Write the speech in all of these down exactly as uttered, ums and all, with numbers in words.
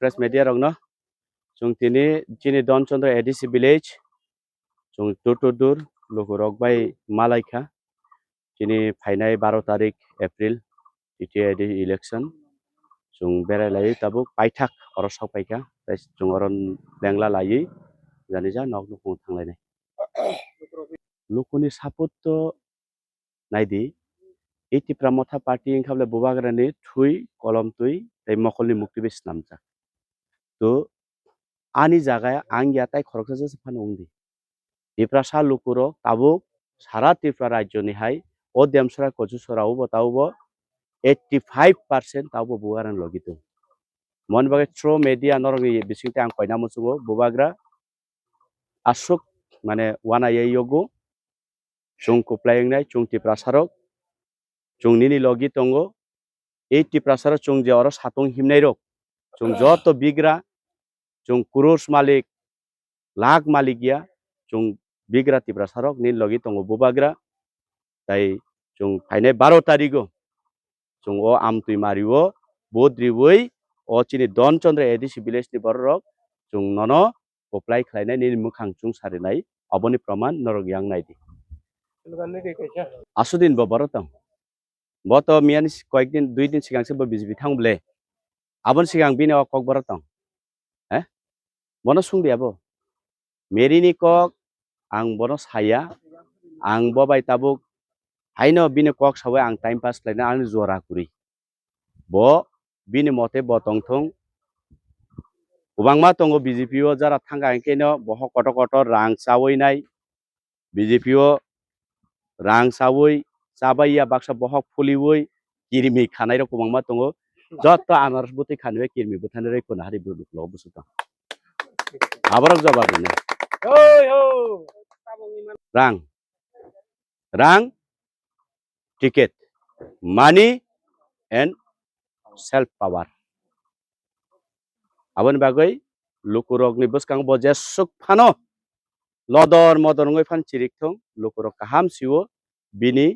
press media rokno. Chwng tini chini Don Chandra A D C village, chwng dur dur dur lukurok bai malaikha. Chini phainai baro tarik April, T T A D election. Chwng berai lai tabuk paithak oro sok paikha. Tai chwng oro lengla laiwi jani ja nok nukhung thanglainai. Lukuni support to naidi, ei Tipra Motha Party wngkha bole Bubagrani thui, kolom twi tei mokolni mukti bai snamjak. To ani jaga ang ya tai khoroksa jesa phano wngdi. Tiprasa lukurok tabuk sara Tripura rajyoni hai o Demsora Kochusora o bo tabuk bo eighty five percent tabuk bo Bubagrani logi tongo. Moni bagwi through media norokni bisingtwi ang koina muchungo Bubagra aswk mane wanayai yogo. Chwng kwplai wngnai, chwng Tiprasarok, chwng nini logi tongo. Ei Tiprasarok chwng je oro satung himnairok, chwng joto bigra, chwng crores malik, lakh malik ya, chwng bigra Tiprasarok nini logi tongo Bubagra. Tai chwng phainai baro tarigo chwng o amtwi mario vote riwi o chini Don Chandra A D C village ni bororok chwng nono kwplai khlainai nini mwkhang chwng sarinai, aboni proman norok yang naidi. Asudin bo boro tong. Bo to miyani si-, koyek din, dui din sigang se bo B J P thang bole. Aboni sigang bini o kok boro tong. He? Bono sungdi abo. Meri ni kok ang bono saya. Ang bo bai tabuk haino bini kok sawi ang time pass khlaina ani jora kwrwi. Bo bini mote bo tongthung. Kwbangma tongo B J P o jara thangkha hwnkhe no bohok kotor kotor rang chawi nai. B J P o rang chawi, chabai ya baksa bohok phuliwi, kirimi khanai rok kwbangma tongo. Jotto anaros bwtwi khaniwi kirimi bwthani rwi khuna hari bwrwi bwkhulo bwswk tong. Aborok jobab rwni. Rang. Rang, ticket, money and self power. Aboni bagwi lukurokni bwskango bo jeswk phano lodor modor wngwi phan chirik thung, lukurok kaham sio bini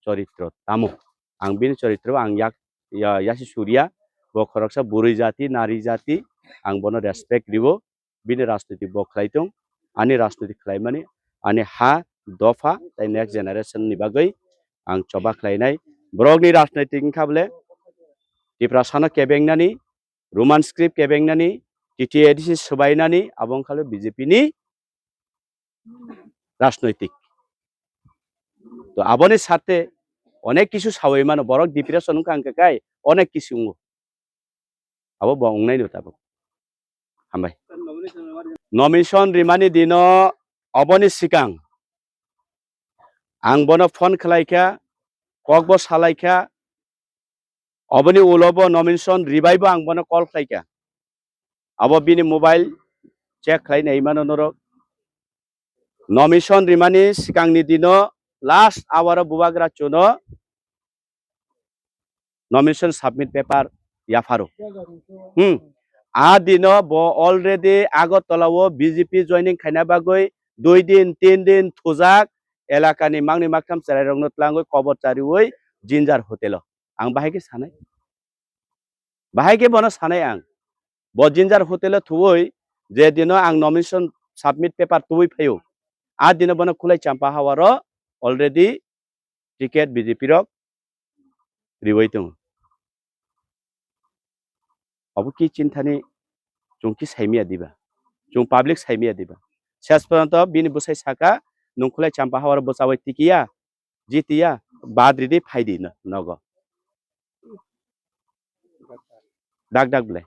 choritro tamo. Ang bini choritro ang yak, ya, yasi surya, bo khoroksa bwrwi jati, nari jati, ang bono respect riwo. Bini rajniti bo khlai tong, ani rajniti khlaimani, ani ha, dopha, tei next generation ni bagwi ang choba khlainai. Borokni rajniti wngkha bole Tiprasano kebengnani, Roman script kebengnani, T T A D C swbainani, abo wngkha le B J P ni rajnoitik. To aboni sathe onek kisu sawi mano, borok depression wngkha hwnkhe kai onek kisu wngo. Abo bo wngnai no tabuk. Hambai. Nomination rimani dino oboni sikang ang bono phone khlai kha, kok bo salai kha, oboni ulo bo nomination ribai bo ang bono call khlai kha. Abo bini mobile check khlai nai mano norok. Nomination rimani sikangni dino last hour o Bubagra chuno nomination submit paper yapharo. Hmm. A dino bo already Agartala o B J P joining khaina bagwi dui din, tin din thujak, elakani mangni maktham chwrairokno tlangwi kobor chariwi Jinjar hotel o. Ang bahai khe sanai. Bahai khe bono sanai ang. Bo Jinjar hotel o thuwi je dino ang nomination submit paper tuwi phaio. A dino bono Khulai Champa Hawar o already ticket B J P rok riwi tongo. Obo ki chinthani chwng ki saimaya diba? Chwng public saimaya diba? Ses porjonto bini bwsai saka, "Nwng Khulai Champa Hawar o bwchawi tikiya, jitiya, bad ridi phaidi no-, nogo." Dak dak bwlai.